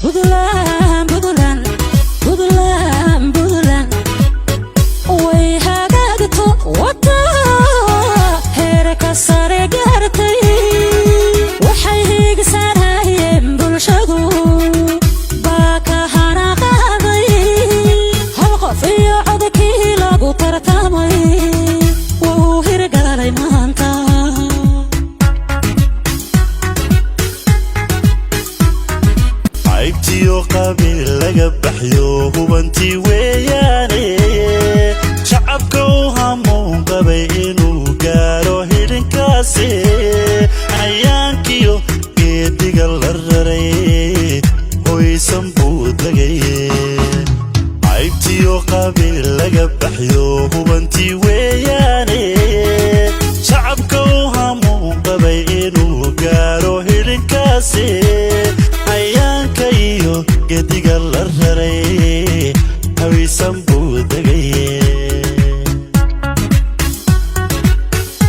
Buntland, Buntland, Buntland, Buntland way hagaagto, wata heerka sare gaartay. Waxay hiigsanayeen bulshadu baa ka hana qaaday. Hal qof iyo codkii lagu tartamay wuu hirgalay maanta. Caybtiyo qabiil laga baxyo hubantii weeyaane, shacabka u hamuun qabay inuu gaaro hilinkaasi. Cayaankiyo geediga la raray hoysan buu degay. Caybtiyo qabiil laga baxyo hubantii weeyaane, shacabka u hamuun qabay inuu gaaro hilinkaasi. Cayaanka iyo gediga la raray hawisan.